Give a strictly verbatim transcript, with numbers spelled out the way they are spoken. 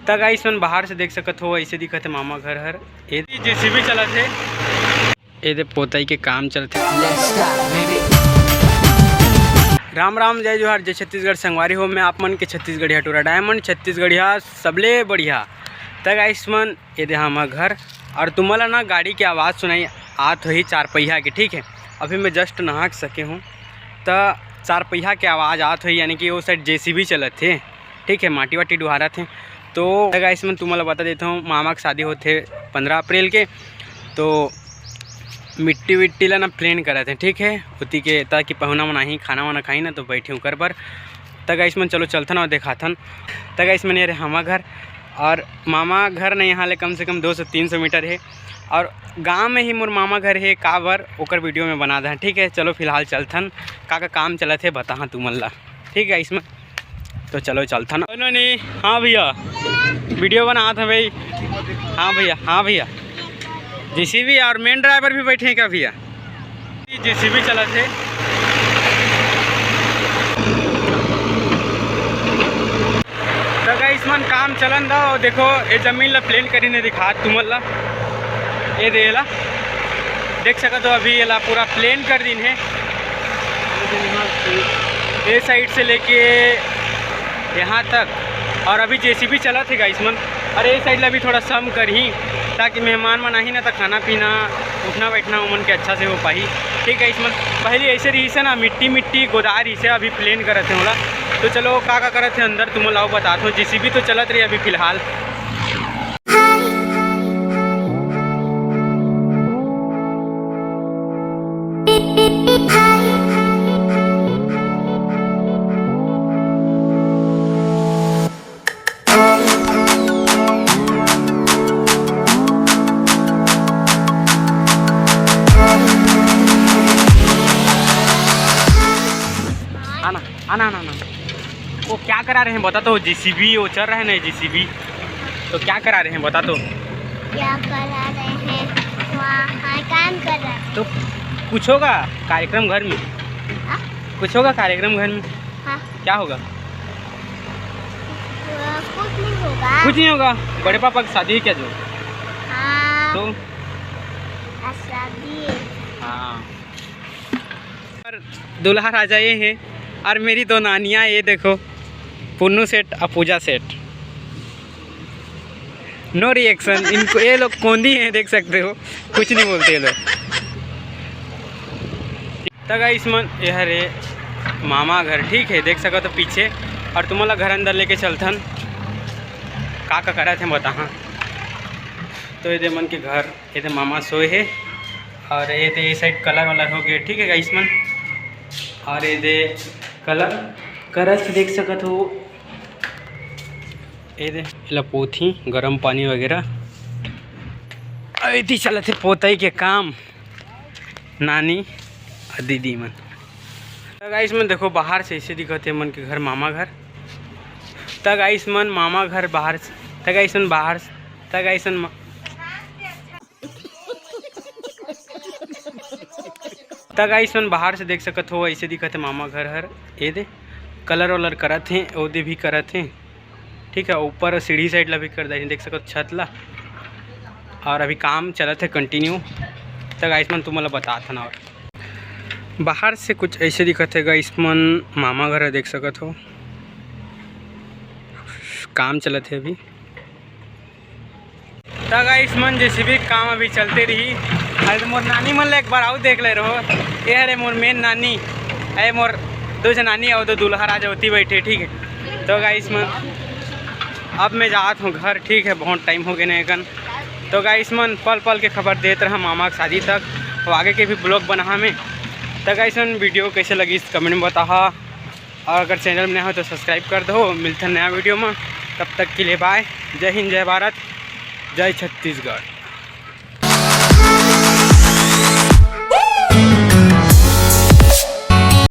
त गाइस मन बाहर से देख सकत हो, ऐसे दिखत हे मामा घर हर। ए जेसीबी चलत हे, ए दे पोतई के काम चलत हे। राम राम, जय जोहार, जय छत्तीसगढ़ संगवारी हो। मैं आप मन के छत्तीसगढ़िया टूरा डायमंड, छत्तीसगढ़िया सबले बढ़िया। त गाइस मन ए दे हमर घर, और तुमन ला ना गाड़ी के आवाज़ सुनाई आत होही चार पहिया के, ठीक है। अभी मैं जस्ट नहा के सके हूँ, त चार पहिया के आवाज़ आत होही, यानी कि वो साइड जेसीबी चलत हे, ठीक है, माटी वाटी डुहारत हे। तो गाइस मन तुमन ला बता देता हूँ, मामा के शादी होत हे पंद्रह अप्रैल के, तो मिट्टी विट्टी ला ना प्लेन करत हे, ठीक है, ओती के, ताकि पहुना मन आही, खाना वाना खाही ना, तो बैठी ओकर बर। त गाइस मन चलो चलथन और देखाथन। त गाइस मन ये रे हमर घर, और मामा घर नहीं, यहाँ ले कम से कम दो सौ तीन सौ मीटर है, और गांव में ही मोर मामा घर है। काबर ओकर वीडियो में बना दे, ठीक है। चलो फिलहाल चलथन, का का काम चलत हे बताहा तुमन ला, ठीक है। इसमें तो चलो चलथन। कोनो नहीं, हाँ भैया, वीडियो बनात हे भाई। हाँ भैया, हाँ भैया, जेसीबी और मेन ड्राइवर भी बैठे हैं क्या भैया? जेसीबी चलत हे। त गाइस मन काम चलन दा, और देखो ये जमीन ला प्लेन करीन हे, दिखा तुमन ला, ये दे ला देख सकत हो, अभी ये ला पूरा प्लेन कर दीन हे, ये साइड से लेके यहाँ तक। और अभी जेसीबी चलत हे गाइस मन, और ये साइड ला भी थोड़ा सम करही, ताकि मेहमान मन आही ना, त खाना पीना, उठना बैठना उमन के अच्छा से हो पाही। ठीक है, इसमें पहले ऐसे रहिसे ना, मिट्टी मिट्टी गोदार रहिसे, अभी प्लेन करत हे ओला। तो चलो का का करत हे अंदर, तुमन ला बतात हो। जेसीबी तो चलत रही अभी फिलहाल। आना, आना, आना, आना। वो क्या करा रहे हैं बता तो, जेसीबी वो चल रहा है ना, जेसीबी। तो क्या करा रहे हैं बता तो? क्या करा रहे हैं? वहाँ, हाँ, काम कर रहे हैं। तो कुछ होगा कार्यक्रम घर में? हाँ? कुछ होगा कार्यक्रम घर में? हाँ। क्या होगा? वो कुछ नहीं होगा। कुछ नहीं होगा। बड़े पापा की शादी है क्या जो? हाँ। तो? आज शादी है। हाँ। और दूल्हा राजा ये है, और मेरी दो नानियाँ, ये देखो, पुन्नू सेठ और पूजा सेठ। नो रिएक्शन। इनको, ये लोग कोंदी हैं, देख सकते हो, कुछ नहीं बोलते ये लोग। त गाइस मन, ये हरे मामा घर, ठीक है, देख सकत हो पीछे, और तुमन ला घर अंदर लेके चलथन, का का करत हे बताहा। तो ये दे मन के घर, ये दे मामा सोए हे, और ये दे ये साइड कलर वलर हो गए, ठीक है गाइस मन। और ये दे कलर करत हे, देख सकत हो, ये दे एला पोथी, गरम पानी वगैरह। अइती चलत हे पोतई के काम, नानी अउ दीदी मन। त गाइस मन देखो, बाहर से ऐसे दिखत हे मन के घर, मामा घर। त गाइस मन मामा घर बाहर से, त गाइस मन बाहर से, त गाइस मन मा-, त गाइस मन बाहर से देख सकत हो, ऐसे दिखत हे मामा घर हर। ये दे कलर वलर करत हे, ओदे भी करत हे, ठीक है। ऊपर सीढ़ी साइड ला भी कर दे, देख सकत हो छत ला। और अभी काम चलत हे कंटिन्यू। त गाइस मन तुमन ला बतात हन, और बाहर से कुछ ऐसे दिखत हे गाइस मन, मामा घर हे, देख सकत हो काम चलत हे अभी। त गाइस मन, जेसीबी के काम अभी चलते रही। अरे तो मोर नानी मन ला एक बार आउ देख ले रहो। ये हरे मोर मेन नानी, अरे मोर दो झन नानी अउ दो दूल्हा राजा ओती बैठे, ठीक है। तो गाइस मन, अब मैं जात हूँ घर, ठीक है, बहुत टाइम हो गए ना एकन। तो गाइस मन, पल पल के खबर देत रहा मामा के शादी तक, और आगे के भी ब्लॉग बनाहा में। तो गाइस मन, वीडियो कैसे लगी कमेंट में बताहा, और अगर चैनल में नया हो तो सब्सक्राइब कर दो। मिलते हैं नया वीडियो में, तब तक के लिए बाय, जय हिंद, जय भारत, जय छत्तीसगढ़।